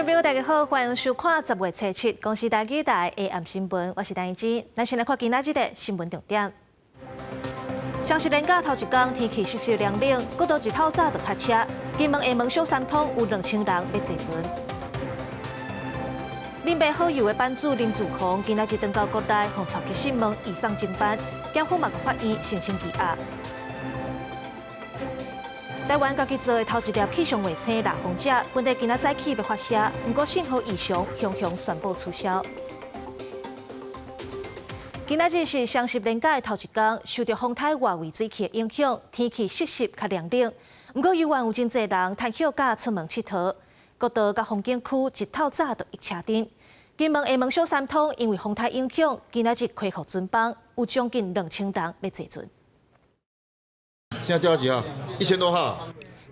眾朋友，大家好，歡迎收看十月初七公視台語台 AM 新聞，我是陳怡芝。咱先來看今仔日的新聞重點。雙十連假頭一工天氣濕濕涼冷，國道一透早就塞車。金門廈門小三通有2000人欲坐船。林北好友的版主林子鴻今仔日轉到國內，予帶去訊問，移送偵辦，檢方嘛共法院申請羈押。台灣家己做的頭一粒氣象衛星獵風者，本來今仔早起欲發射，毋過信號異常，雄雄宣布取消。今仔日是雙十連假的頭一工，受著風颱外圍水汽的影響，天氣濕濕較涼冷。毋過猶原有真濟人趁歇假出門𨑨迌，國道佮風景區一透早就塞車陣。金門廈門小三通因為風颱影響，今仔日恢復船班，有將近2000人欲坐船。現在叫幾號？1000多號。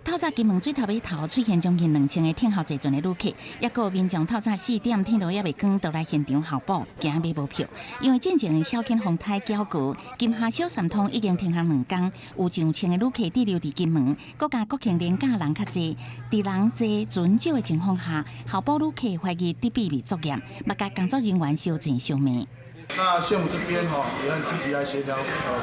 透早金門水頭碼頭出現將近2000個等候坐船的旅客，抑閣有民眾透早4點天都猶未光，就來現場候補，驚買無票。因為進前小犬風颱攪過，金廈小三通已經停航兩工，有上千個旅客滯留佇金門。閣加國慶連假人較濟，佇人濟船少的情況下，候補旅客懷疑佇秘密作業，嘛共工作人員相爭相罵。那縣府這邊哈也很積極來協調，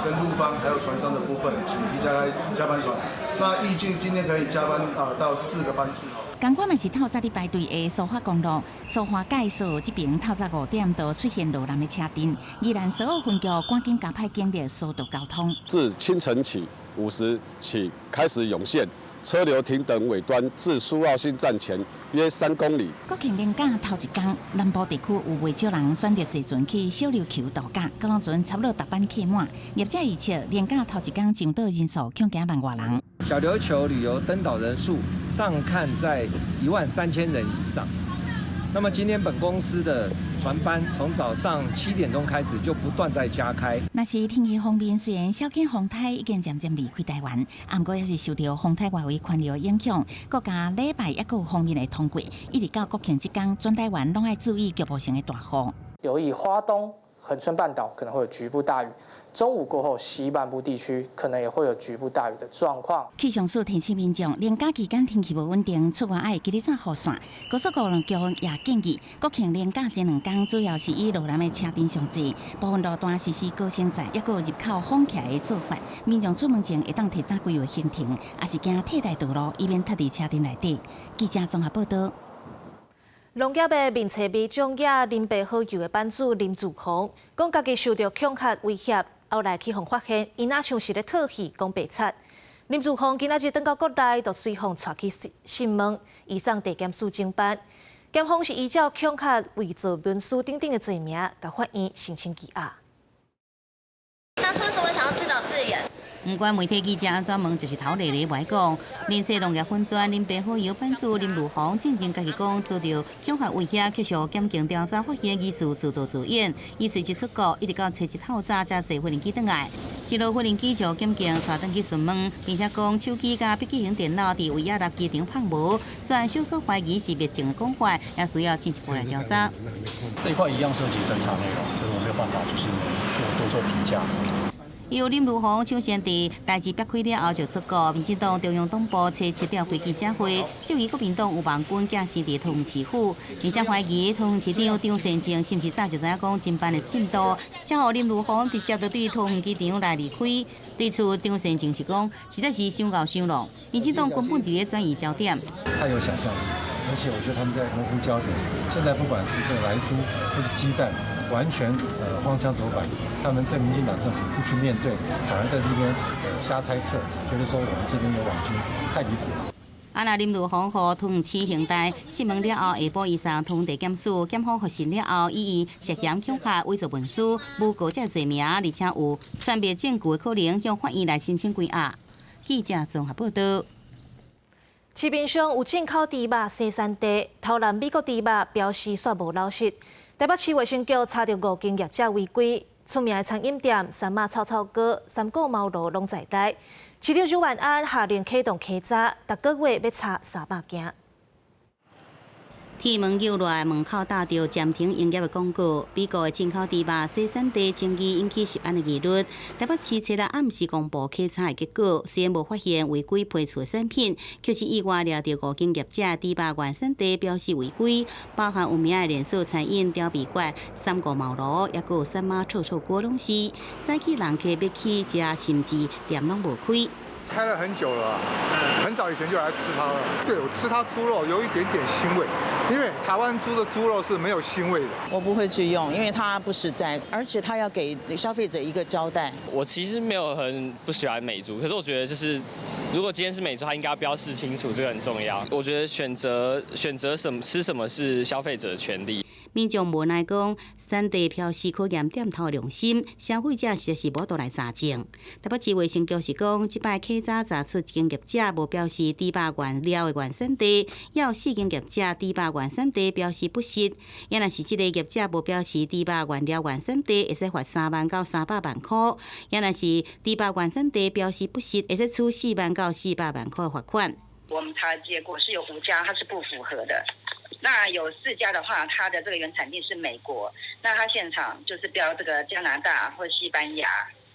跟陸方還有船商的部分，緊急加開加班船。那預計今天可以加班啊到四個班次。仝款嘛是透早佇排隊的蘇花公路，蘇花改數這邊透早5點就出現落難的車陣，宜蘭蘇澳分局趕緊加派警力疏導交通。自清晨起5時起開始湧現。車流停等尾端至蘇澳新站前約3公里。國慶連假頭一工，南部地區有袂少人選擇坐船去小琉球度假，高龍船差不多逐班客滿。業者預測連假頭一工上島人數恐驚萬外人。小琉球旅遊登島人數上看在1萬3千人以上。那麼今天本公司的船班從早上7點鐘開始就不斷在加開。若是天氣方面，雖然小犬風颱已經漸漸離開台灣，毋過猶是受著風颱外圍環流影響，閣加禮拜猶閣有鋒面會通過，一直到國慶這工，全台灣攏愛注意局部性的大雨。留意花東、恆春半島可能會有局部大雨。中午過後，西半部地區可能也會有局部大雨的狀況。氣象署提醒民眾，連假期間天氣無穩定，出外愛記得帶雨傘。高速公路局也建議，國慶連假前兩工主要是以路南的車陣上濟，部分路段實施高升載，抑閣有入口封起來的做法。民眾出門前會當提早規劃行程，抑是行替代道路，以免塞佇車陣內底。記者綜合報道。農業的面冊微種業林北好友的版主林子鴻，講家己受著恐嚇威脅，後來去予發現，伊若像是咧套戲講白賊。林子鴻今仔日轉到國內，就隨予帶去訊問，移送地檢署偵辦。檢方是依照恐嚇、偽造文書等等的罪名，共法院申請羈押。當初為什麼想要自導自演？毋管媒體記者按怎問，就是頭咧咧無愛講。面冊農業粉專林北好友版主林如鴻進前家己講遭著恐嚇威脅，卻受檢警調查發現疑似自導自演。伊隨即出國，一直到初七透早才坐飛機轉來。一落飛機就檢警帶轉去詢問，並且講手機佮筆記型電腦佇維也納機場放無，專案小組懷疑是滅證的講法，也需要進一步來調查。這一塊一樣涉及偵查內容，所以我沒有辦法就是做多做評價。由林如鴻搶先佇代誌煏開了後就出國，民進黨中央黨部初七召開記者會，質疑國民黨有網軍寄生佇桃園市府，而且懷疑桃園市長張善政是毋是早就知影講偵辦的進度，才予林如鴻直接就對桃園機場來離開。對此，張善政是講，實在是傷厚傷浪，民進黨根本佇咧轉移焦點。太有想象力，而且我覺得他們在模糊焦點。現在不管是這個萊豬或是雞蛋，完全荒腔走板。他們在民進黨政府不去面對，反而在這邊瞎猜測，覺得說我們這邊有網軍，太離譜了。啊！若林如鴻予桃園市刑大訊問了後，下晡移送桃園地檢署，檢方複審了後，以伊涉嫌恐嚇、偽造文書、誣告這罪名，而且有傳密證據的可能，向法院來申請羈押。記者綜合報道。市面上有進口豬肉生產地，偷攬美國豬肉標示煞無老實。台北市衛生局查著五間業者違規，出名的餐飲店三媽臭臭鍋、三顧貓爐攏在內。市長蔣萬安下令啟動稽查，逐個月欲查300件。鐵門救來門口貼著暫停營業的廣告。美國的進口豬肉洗產地爭議引起食安的疑慮。台北市昨日暗時公布檢查的結果，雖然無發現違規批次的產品，卻是意外掠著五間業者豬肉原產地標示違規，包含有名的連鎖餐飲刁味閣、三顧茅廬，抑閣有三媽臭臭鍋攏是。早起人客欲去食，甚至店攏無開。開了很久了，很早以前就來吃它了。對，我吃它豬肉有一點點腥味，因為台灣豬的豬肉是沒有腥味的。我不會去用，因為它不實在，而且它要給消費者一個交代。我其實沒有很不喜歡美豬，可是我覺得就是如果今天是美豬，它應該標示清楚，這個很重要。我覺得選擇什麼吃什麼是消費者的權利。民眾無奈講，產地標示考驗店頭良心，消費者實在是無法度來查證。台北市衛生局是講，這擺檢查查出一間業者無標示豬肉原料的原產地，也有四間業者豬肉原產地標示不實。也若是這个業者無標示豬肉原料原產地，會使罰3萬到300萬塊；也若是豬肉原產地標示不實，會使處4萬到400萬塊的罰款。我們查結果是有五家，它是不符合的。那有四家的話，它的這個原產地是美國，那它現場就是標這個加拿大或西班牙、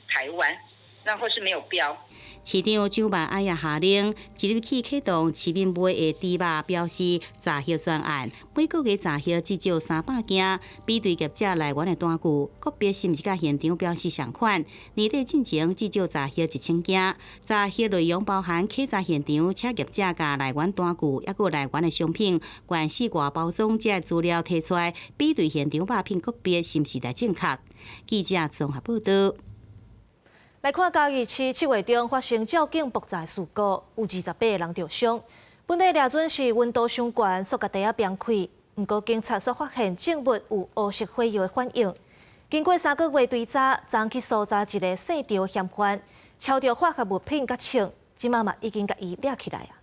台灣，那或是沒有標。市長蔣萬安也下令，即日起啟動市面賣的豬肉標示查核專案，每個月查核至少300件，比對業者來源的單據，個別是毋是佮現場標示相款。年底進前至少查核1000件，查核內容包含檢查現場，請業者共來源單據，抑閣來源的商品、原始外包裝這資料提出來，比對現場肉品個別是毋是來正確。記者綜合報道。來看嘉義市7月中發生照警爆炸事故，有28個人著傷。本底掠準是溫度傷懸，塑膠袋仔崩開，毋過警察煞發現證物有烏色火藥的反應。經過3個月追查，昨昏去搜查一个姓趙的嫌犯，抄著化學物品佮槍，這馬嘛已經共伊掠起來啊。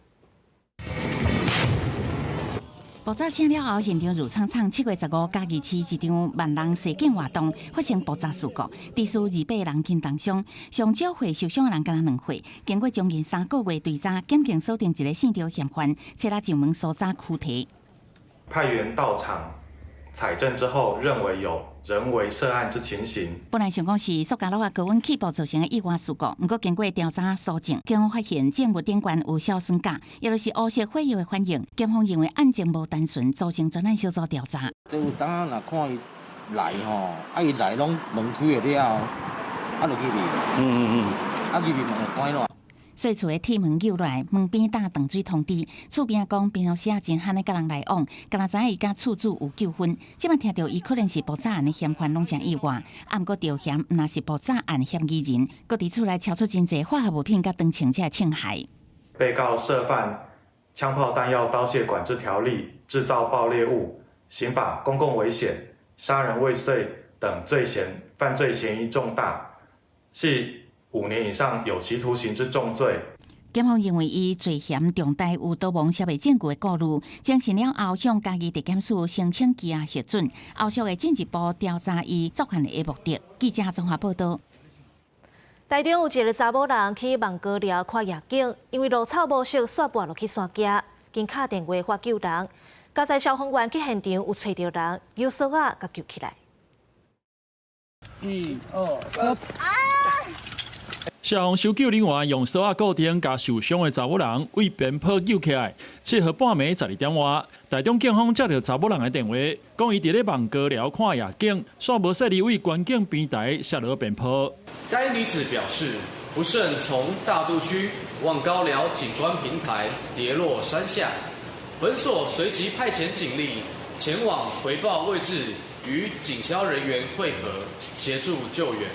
爆炸聲了後，現場熱悖悖。7月15，嘉義市一場萬人示警活動發生爆炸事故，至少28人輕重傷，上少歲受傷的人敢若2歲。經過將近3個月追查，檢警鎖定一个姓趙嫌犯，昨日上門搜查軀體。派員到場採證之後，認為有人為涉案之情形。本來想講是塑膠簍仔高溫氣爆造成的意外事故，毋過經過調查搜證，警方發現證物頂懸有硝酸鉀，也就是烏色火藥的反應。檢方認為案情無單純，組成專案小組調查。有當若看伊來吼，啊伊來攏門開了後，啊就入去，啊入去門就關落。細厝的鐵門扭落來，門邊搭斷水通知。厝邊仔講，平常時啊真罕咧佮人來往，敢若知影伊佮厝主有糾紛。這擺聽著伊可能是爆炸案的嫌犯，攏誠意外。啊，毋過著嫌毋若是爆炸案嫌疑人，閣佇厝內抄出真濟化學物品佮長槍這槍械。被告涉犯槍炮彈藥刀械管制條例、製造爆裂物、刑法公共危險、殺人未遂等罪嫌，犯罪嫌疑重大，係5年以上有期徒刑之重罪。檢方認為伊罪嫌重大，有逃亡社會證據的顧慮，偵訊了後向嘉義地檢署申請羈押核准，後續會進一步調查伊作案的目的。記者綜合報道。台中有一个查某人去望高寮看夜景，因為路草無熟，煞跋落去山腳，經敲電話發救人，佳哉消防員去現場有揣著人，用索仔共救起來。一二三。消防搜救人員用索仔固定，共受傷的查某人對邊坡救起來。7號半暝12點外，台中警方接著查某人的電話，講伊佇咧望高寮看夜景，煞無細膩對觀景平台摔落邊坡。該女子表示，不慎從大肚區望高寮景觀平台跌落山下，本所隨即派遣警力前往回報位置，與警消人員會合，協助救援。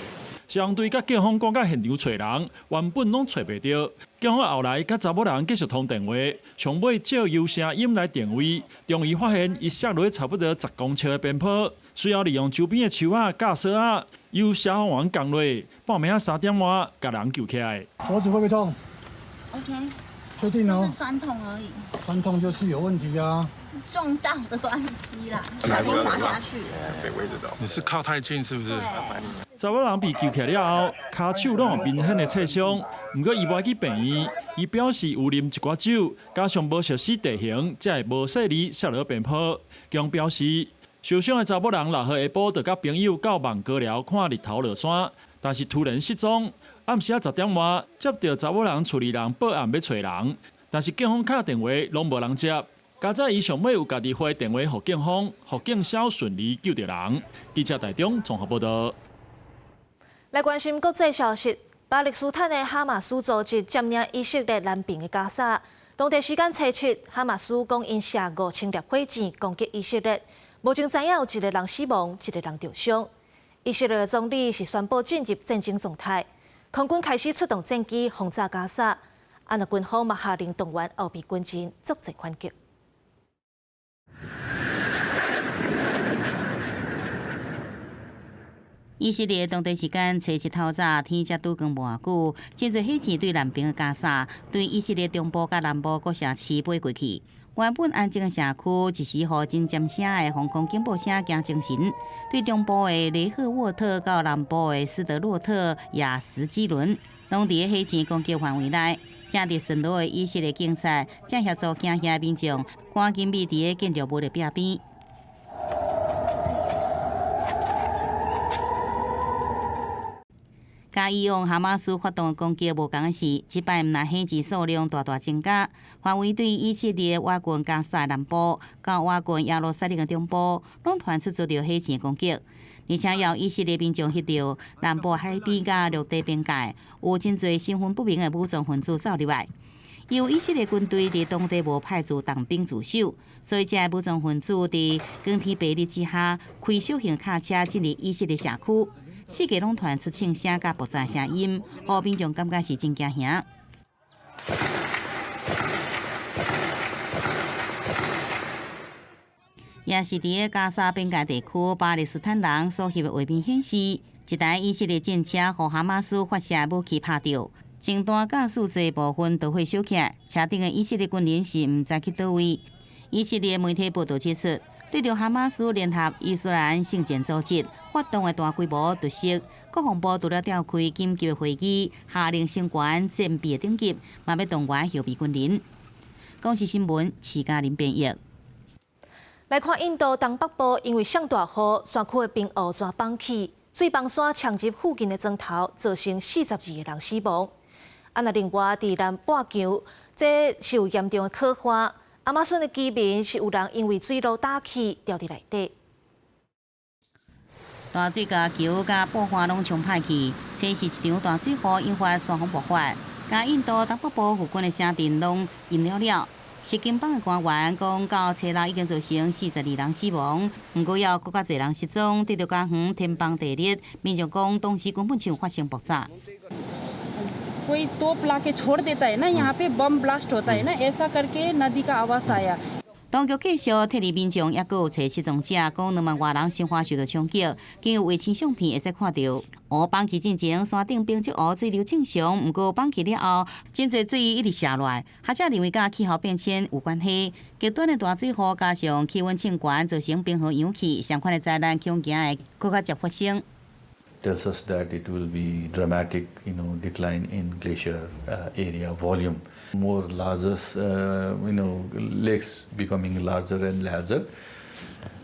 消防隊佮警方趕到現場揣人，原本攏揣袂著。警方後來佮查某人繼續通電話，上尾借由聲音來定位，終於發現伊摔落差不多10公尺的邊坡，隨後利用周邊的樹仔架索仔，由消防員降落，半暝仔3點外，共人救起來。脖子會不會痛？OK。確定哦。就是痠痛而已。痠痛就是有問題啊。撞到的關係啦，小心滑下去。你是靠太近是不是？查某人被救起來了後，跤手攏有明顯的擦傷，毋過伊無愛去病院。伊表示有啉一寡酒，加上無熟悉地形，才會無細膩摔落邊坡。警方表示，受傷的查某人6號下晡就佮朋友到望高寮看日頭落山，但是突然失蹤。暗時仔10點外接著查某人厝裡人報案欲揣人，但是警方敲電話攏無人接。佳哉伊上尾有家己回電話予警方，予警消順利救著人。記者台中綜合報導。來關心國際消息，巴勒斯坦的哈馬斯組織佔領以色列南邊的加沙。當地時間初七，哈馬斯講𪜶射5000粒火箭攻擊以色列，目前知影有一個人死亡，一個人著傷。以色列的總理是宣布進入戰爭狀態，空軍開始出動戰機轟炸加沙。啊，若軍方嘛下令動員後備軍人作戰反擊。以色列當地時間初七透早，天才拄光無偌久，真濟火箭對南邊的加沙，對以色列中部佮南部閣城市飛過去。原本安靜的社區，一時予真尖聲的防空警報聲驚精神。對中部的雷赫沃特到南部的斯德洛特亞什基倫，攏佇個火箭攻擊範圍內。正佇巡邏的以色列警察正協助驚嚇民眾，趕緊避佇個建築物的壁邊。佮以往哈馬斯發動攻擊無仝的是，這擺毋但火箭數量大大增加，範圍對以色列倚近加沙南部到倚近耶路撒冷的中部，攏傳出遭著火箭攻擊，而且予以色列民眾翕著南部海邊佮陸地邊界有真濟身份不明的武裝分子走入來。由以色列軍隊佇當地無派駐重兵駐守，所以這个武裝分子佇光天白日之下，開小型卡車進入以色列社區。四界攏傳出槍聲佮爆炸聲音，予民眾感覺是真驚嚇。也是佇个加沙邊界地區，巴勒斯坦人所翕的畫面顯示，一台以色列戰車予哈馬斯發射武器拍著，前段駕駛座部分導火燒起來，車頂的以色列軍人是毋知去佗位。以色列媒體報導指出，對著哈馬斯聯合伊斯蘭聖戰組織發動的大規模突襲，國防部除了召開緊急的會議，下令升懸戰備的等級，嘛欲動員後備軍人。公視新聞，徐嘉玲編譯。來看印度東北部，因為上大雨，山區的冰湖全崩去，水崩山衝入附近的磚頭，造成42個人死亡。啊，若另外佇南半球，這是有嚴重的洘旱。亞馬遜的居民是有人因為水路打起牢佇內底。大水共橋佮布花攏沖歹去，這是一場大水雨引發山洪爆發，共印度東北部附近的城鎮攏淹了了。錫金邦的官員講，到初六已經造成42人死亡，毋過猶閣較濟人失蹤。對著家園天崩地裂，民眾講當時根本就發生爆炸。 कोई तोप लाके छोड़ देता है ना यहाँ पे बम ब्लास्ट होता है ना ऐसा करके नदी का आवाज आया。當局繼續撤離民眾，抑閣有揣失蹤者，講2萬外人生活受到衝擊。經由衛星相片會使看著，湖崩去進前，山頂冰質湖水流正常，毋過崩去了後，真濟水一直瀉落來。學者認為佮氣候變遷有關係，極端的大水雨加上氣溫升懸，造成冰河融去，相款的災難恐驚會閣較捷發生。 Tells us that it will be dramatic, decline in glacier area volume, more larger, lakes becoming larger and larger,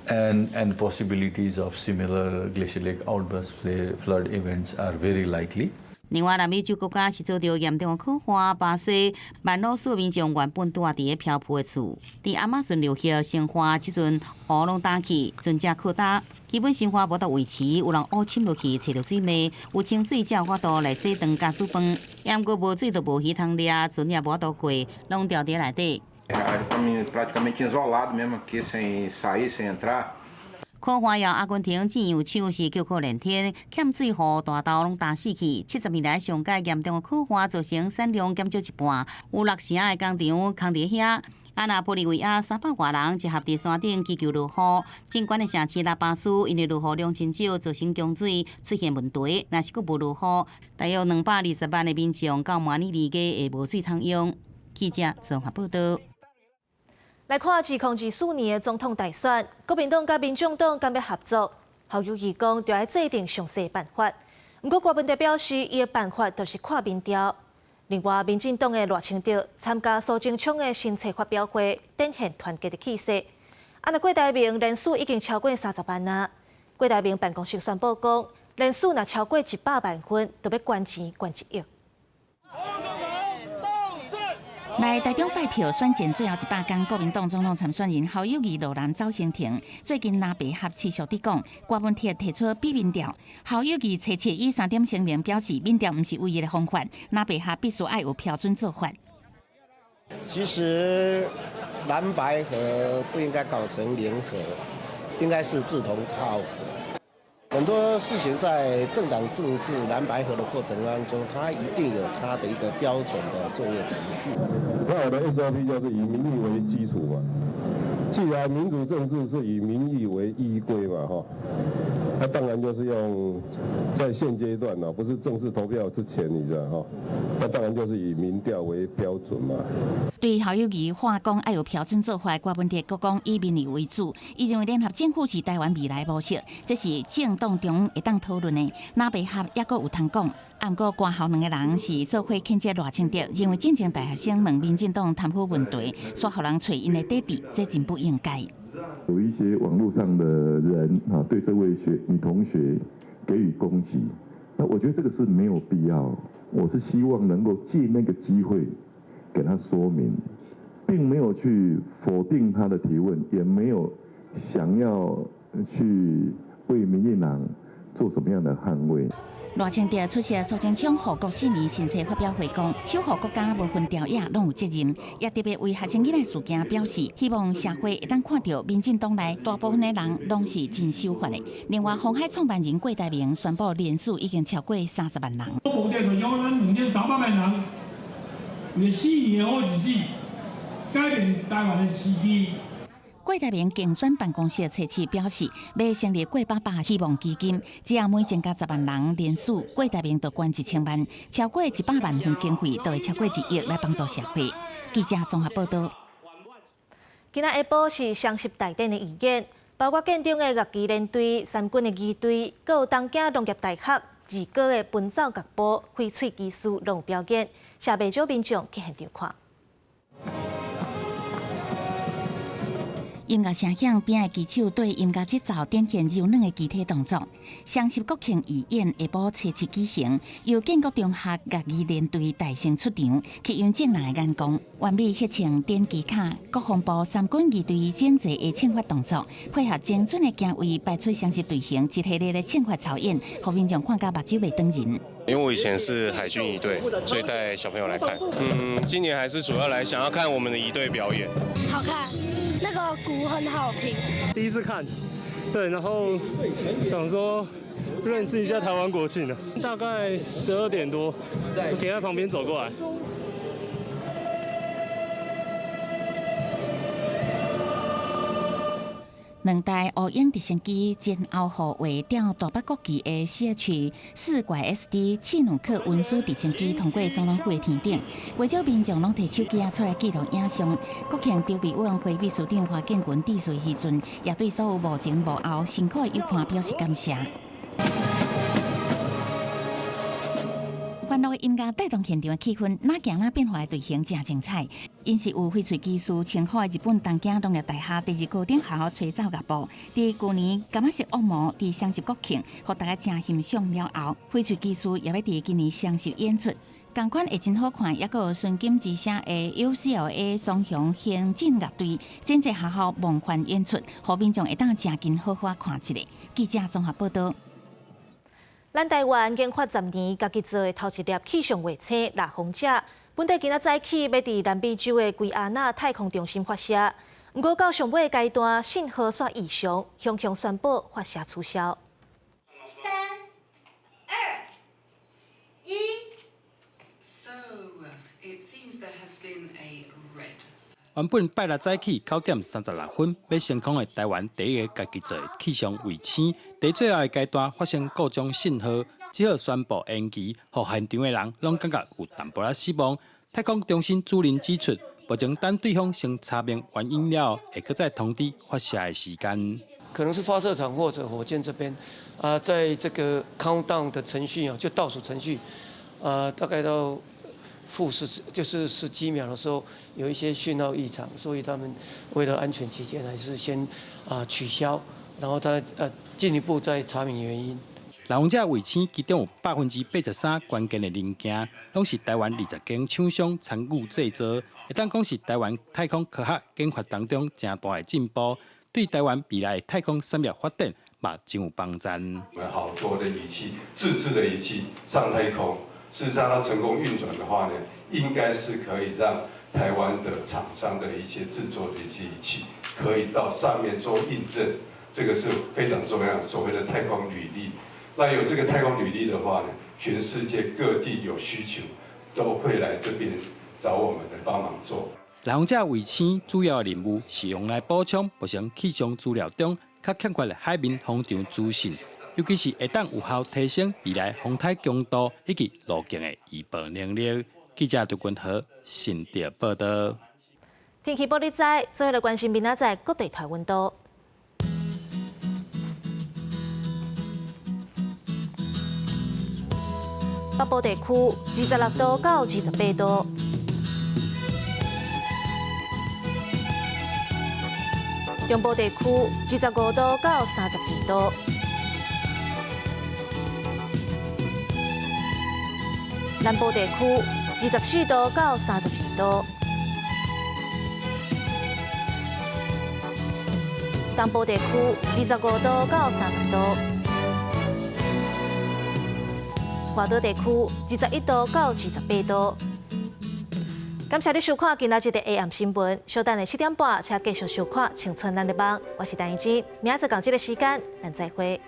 and possibilities of similar glacial lake outburst flood events are very likely. 另外，南美洲國家是遭著嚴重的洘旱，巴西曼瑙斯民眾原本住佇个漂浮的厝，佇亞馬遜流域生活，這陣湖攏乾去，船隻靠焦，基本生活無法度維持，有人烏深落去揣著水糜，有清水才有法度來洗飯佮煮飯。毋過無水就無魚通掠，船也無法度過，攏牢佇內底。 Praticamente isolado mesmo aqui, sem sair, sem entrar. 洘旱予阿根廷醬油廠是叫苦連天，欠水予大豆攏焦死去。70年來上蓋嚴重的洘旱，造成產量減少一半，有六成的工廠空佇遐。啊，若玻利維亞300外人集合佇山頂祈求落雨。真懸的城市拉巴斯因為落雨量真少，造成供水出現問題。若是閣無落雨，大約220萬的民眾到明年2月會無水通用。記者綜合報導。來看2024年的總統大選，國民黨佮民眾黨敢欲合作？侯友宜講，著愛制定詳細辦法。毋過郭文哲表示，伊的辦法就是看民調。另外，民進黨的賴清德參加蘇貞昌的新冊發表會，展現團結的氣勢。啊，若郭台銘連署已經超過30萬啊。郭台銘辦公室宣布講，連署若超過100萬份，就欲捐錢捐1億。來台中拜票選戰最後100工，國民黨總統參選人侯友宜路南走行程。最近藍白合持續佇講，郭文鐵提出比民調，侯友宜初七以三點聲明表示，民調毋是唯一的方法，藍白合必須愛有標準做法。其實藍白合不應該搞成聯合，應該是志同道合。很多事情在政黨政治藍白合的過程當中，它一定有它的一個標準的作業程序。那我的 SOP 就是以民意為基礎嘛。既然民主政治是以民意為依歸嘛，哈，那當然就是用在現階段呢，不是正式投票之前，你知道哈，那當然就是以民調為標準嘛。對侯友宜話講愛有標準做法，郭文鐵閣講以民意為主，伊認為聯合政府是台灣未來模式，這是政黨中會當討論的。藍白合猶閣有通講，啊，毋過郭侯兩個人是做伙譴責賴清德，認為進前大學生問民進黨貪腐問題，煞予人揣𪜶的底底，這真不應該。有一些網絡上的人啊，對這位學女同學給予攻擊，那我覺得這個是沒有必要。我是希望能夠借那個機會給他說明，並沒有去否定他的提問，也沒有想要去為民進黨做什麼樣的捍衛。賴清德出席蘇貞昌護國4年新冊發表會，講守護國家無分朝野，攏有責任。也特別為學生囡仔事件表示，希望社會會當看著民進黨內大部分的人攏是真守法的。另外，鴻海創辦人郭台銘宣布連署已經超過30萬人。我講2800萬人，為4年的好日子，改變台灣的時機。郭台銘競選辦公室初七表示，欲成立郭爸爸希望基金，只要每增加10萬人連署，郭台銘就捐1000萬，超過100萬份經費，就會超過1億來幫助社會。記者綜合報道。今仔下晡是雙十大典的預演，包括建中的樂旗連隊、三軍的儀隊，閣有東京農業大學二高的奔走樂部、揮喙技師攏有表演，下袂少民眾去現場看。音樂聲響邊的旗手對音樂節奏展現柔軟的肢體動作。雙十國慶義演下晡初七舉行，由建國中學樂儀連隊大聲出場，吸引眾人的眼光。完美合唱點旗卡，國防部三軍儀隊整齊的唱法動作，配合精準的行位，擺出雙十隊形一系列的唱法操演，予民眾看甲目睭袂轉人。因為我以前是海軍儀隊，所以帶小朋友來看。今年還是主要來想要看我們的儀隊表演。好看。那個鼓很好聽，第一次看，對，然後想說認識一下台灣國慶呢。大概12點多，我停在旁邊走過來。兩台烏鷹直升機前後護衛吊大北國旗的 CH 四拐 SD 契努克運輸直升機通過總統府的天頂，袂少民眾攏提手機仔出來記錄影像。國慶籌備委員會秘書長華建群致辭時陣，也對所有幕前幕後辛苦的友伴表示感謝。歡樂的音樂帶動現場的氣氛，哪行哪變化的隊形誠精彩。𪜶是有揮喙技師稱號的日本東京農業大學第二高等學校吹奏樂部，佇舊年柑仔色惡魔佇雙十國慶，予大家誠欣賞了後，揮喙技師也欲佇今年雙十演出，仝款會真好看。猶閣有純金之聲的 UCLA 棕熊行進樂隊，整齊學校夢幻演出，予民眾會當誠緊好好看一下。記者綜合報道。咱台灣研發10年，家己做的頭一粒氣象衛星獵風者，本底今仔早起欲佇南美洲的圭亞那太空中心發射，毋過到上尾階段，信號煞異常，雄雄宣布發射取消。三、二、一。 So it seems there has been a red. 原本拜六早起9點36分欲升空的台灣第一个家己做的氣象衛星，佇最後的階段發生故障信號，只好宣布延期，予現場的人攏感覺有淡薄仔失望。太空中心主任指出，目前等對方先查明原因了後，會閣再通知發射的時間。可能是發射場或者火箭這邊，啊，在這個 countdown 的程序啊，就倒數程序，啊，大概到負十，就是十幾秒的時候，有一些訊號異常，所以他們為了安全起見，還是先取消，然後再進一步再查明原因。來訪者衛星其中有83%關鍵的零件，攏是台灣20間廠商參與製造，會當講是台灣太空科學研發當中誠大的進步，對台灣未來太空產業發展嘛真有幫助。我們好多的儀器，自製的儀器上太空，事實上它成功運轉的話呢，應該是可以讓台灣的廠商的一些製作的一些儀器，可以到上面做印證，這個是非常重要，所謂的太空履歷。那有這個太空履歷的話呢，全世界各地有需求，都會來這邊找我們來幫忙做。來訪者衛星主要的任務是用來補充目前氣象資料中較欠缺的海面風場資訊，尤其是會當有效提升未來風颱強度以及路徑的預報能力。記者杜君和新竹報道。天氣報你知，做伙來關心明仔載各地台溫度。北部地區26度到28度，中部地區25度到32度，南部地區24度到32度，東部地區25度到30度。外島地區21度到28度。感謝你收看今仔日的 AM 新聞，稍等下7點半，請繼續收看《青春咱的夢》。我是陳怡靜，明仔載仝這个時間，咱再會。